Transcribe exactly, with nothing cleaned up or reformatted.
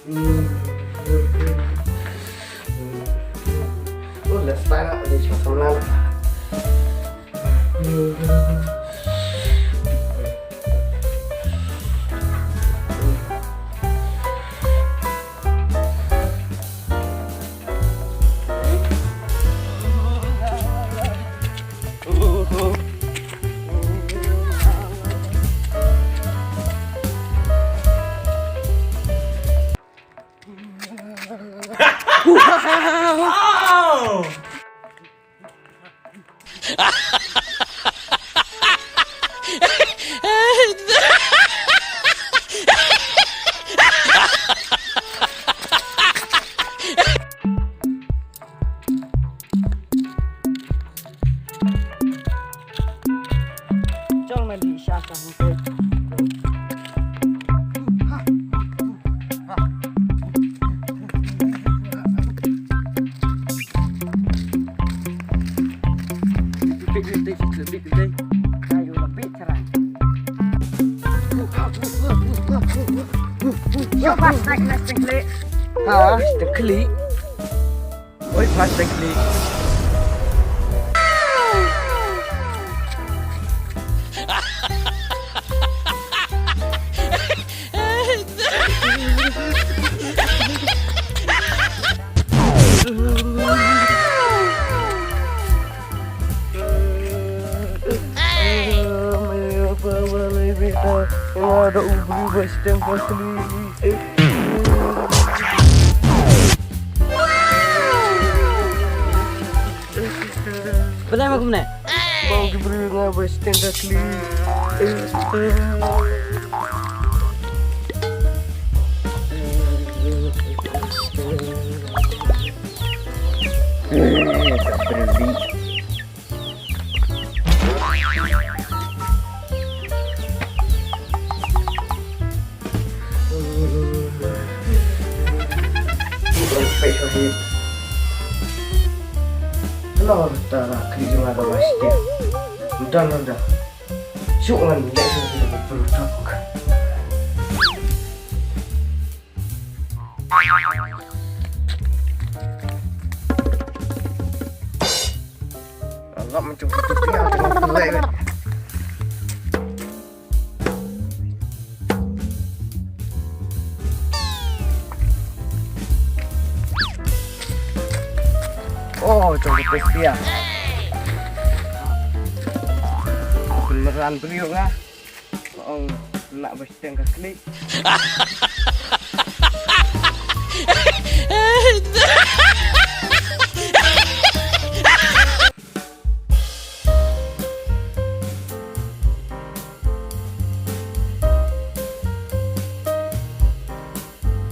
Oh, let's start up this one. Jong ma di sha ka hangte. Yo, pas naik, naik, naik, naik. Ha, the click. Oi, pas naik, click. Balei ma kumne? Bang ki briew nga ba stand da kli. Hello, tara kri jong nga da ba stia. Udah, udah. Suk ngan lek suk suk suk suk. Alam macam tu dia, macam tu, eh. Oh, jong ka pia. Beneran beliau lah. Ong nak bestiang ka klik.